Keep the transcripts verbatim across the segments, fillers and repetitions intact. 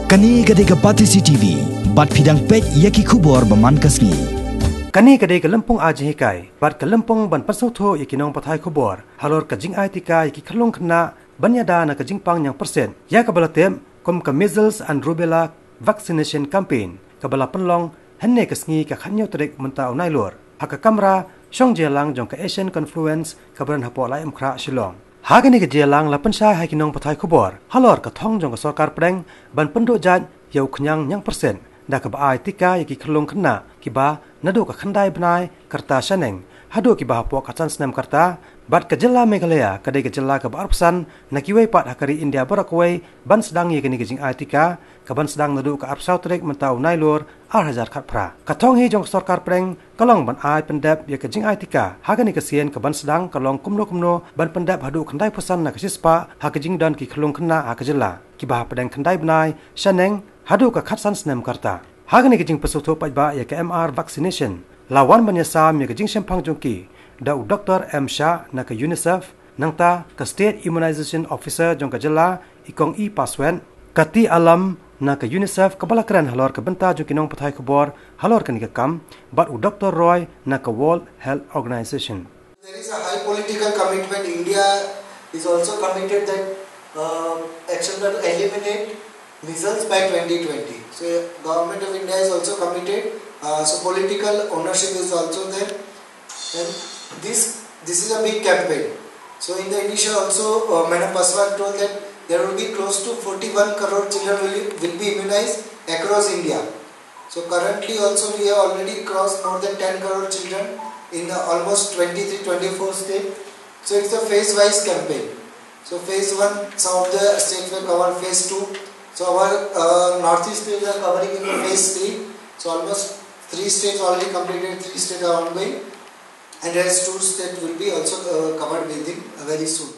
Kane ka dei ka Batesi T V, bad phi dang peit ïa ki khubor ba man ka sngi. Kane ka dei ka lympung ai jinghikai, bad ka lympung ban pynsngewthuh ïa ki nongpathai khubor halor ka jingai tika ïa ki khyllung khynnah ban ïada na ka jingpang ñiangpyrsit, ïa kaba la tip kum ka Measles and Rubella Vaccination Campaign, kaba la pynlong hynne ka sngi ka khathynñiew tarik mynta u Nailur, ha ka kamra shong jingïalang jong ka Asian Confluence kaba don hapoh Laitumkhrah, Shillong. Ha kane ka jingïalang la pynshai ha ki nongpathai khubor halor ka thong jong ka sorkar pdeng ban pynduh jait ïa u khñiang ñiangpyrsit da kaba ai tika ïa ki khyllung khynnah kiba naduh ka khyndai bnai ka rta shaneng haduh kiba hapoh ka san snem ka rta, bad ka jylla Meghalaya ka dei ka jylla kaba arphew san na kiwei pat ha ka ri India baroh kawei ban sdang ïa kane ka jingai tika, kaban sdang naduh ka arphew saw tarik mynta u Nailur ar hajar khatphra. Ka thong hi jong ka sorkar pdeng ka long ban ai pyndep ïa ka jingai tika ha kane ka sien, kaban sdang ka long kumno kumno ban pyndep haduh khyndaiphew san na ka shispah ha ka jingdon ki khyllung khynnah ha ka jylla kiba hapdeng khyndai bnai shaneng haduh ka khatsan snem ka rta. Ha kane ka jingpynsngewthuh paidbah ïa ka M R vaccination, la wan ban ïasam ïa ka jingshemphang jong ki da u Doktor M Shah na ka UNICEF, nangta ka State Immunization Officer jong ka jylla, i Kong E Paswet, ka T Alam na ka UNICEF kaba la kren halor ka bynta jong ki nongpathai khubor halor kane ka kam, bad u Doktor Roy na ka World Health Organization. There is a high political commitment. India is also committed that uh, action to eliminate measles by twenty twenty. So government of India is also committed. Uh, so political ownership is also there. And this this is a big campaign. So in the initial also, uh, Madam Paswat told that there will be close to forty-one crore children will, will be immunized across India. So currently also we have already crossed more than ten crore children in the almost twenty-three, twenty-four state. So it's a phase-wise campaign. So phase one, some of the states were covered. Phase two, so our uh, northeast states are covering in the phase three. So almost three states already completed, three states are ongoing, and rest two states will be also uh, covered within uh, very soon.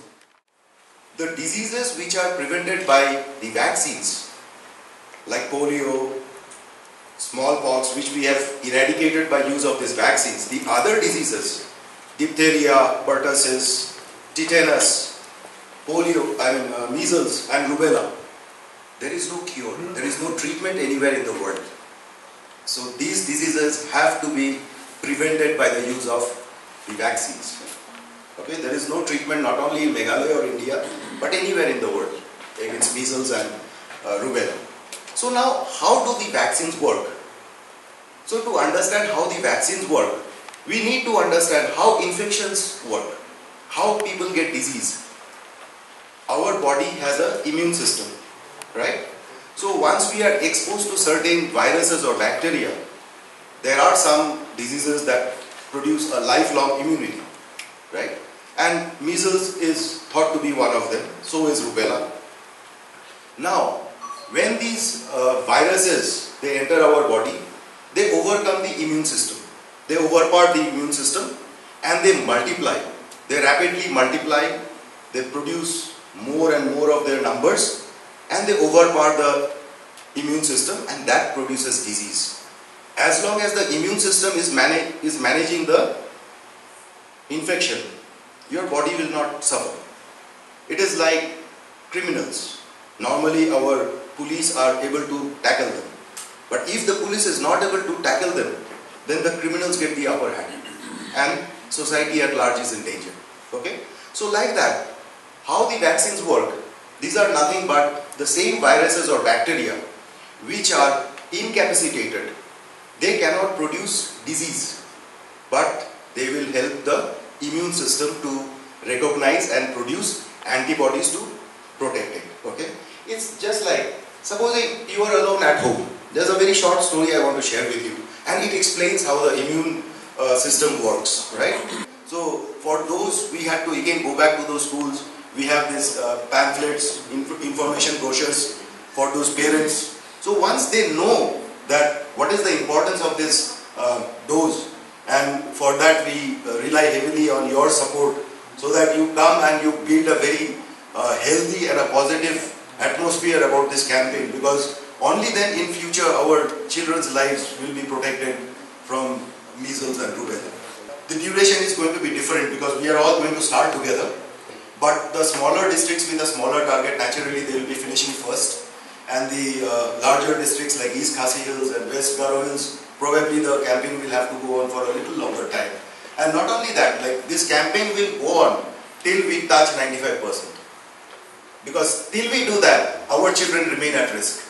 The diseases which are prevented by the vaccines, like polio, smallpox, which we have eradicated by use of these vaccines, the other diseases, diphtheria, pertussis, tetanus, polio, I mean, uh, measles and rubella, there is no cure, there is no treatment anywhere in the world. So these diseases have to be prevented by the use of the vaccines. Okay, there is no treatment not only in Meghalaya or India, but anywhere in the world against measles and uh, rubella. So now, how do the vaccines work? So to understand how the vaccines work, we need to understand how infections work, how people get disease. Our body has an immune system, right? So once we are exposed to certain viruses or bacteria, there are some diseases that produce a lifelong immunity, right? And measles is thought to be one of them, so is rubella. Now, when these uh, viruses, they enter our body, they overcome the immune system. They overpower the immune system and they multiply. They rapidly multiply. They produce more and more of their numbers and they overpower the immune system and that produces disease. As long as the immune system is, manage, is managing the infection, your body will not suffer. It is like criminals. Normally, our police are able to tackle them. But if the police is not able to tackle them, then the criminals get the upper hand. And society at large is in danger. Okay? So, like that, how the vaccines work, these are nothing but the same viruses or bacteria which are incapacitated. They cannot produce disease, but they will help the immune system to recognize and produce antibodies to protect it. Okay? It's just like, supposing you are alone at home. There's a very short story I want to share with you, and it explains how the immune uh, system works, right? So for those, we had to again go back to those schools. We have these uh, pamphlets, inf- information brochures for those parents. So once they know that what is the importance of this uh, dose, and for that we uh, rely heavily on your support, so that you come and you build a very uh, healthy and a positive atmosphere about this campaign, because only then in future our children's lives will be protected from measles and rubella. The duration is going to be different because we are all going to start together, but the smaller districts with a smaller target, naturally they will be finishing first. And the uh, larger districts like East Khasi Hills and West Garo Hills, probably the campaign will have to go on for a little longer time. And not only that, like, this campaign will go on till we touch ninety-five percent. Because till we do that, our children remain at risk.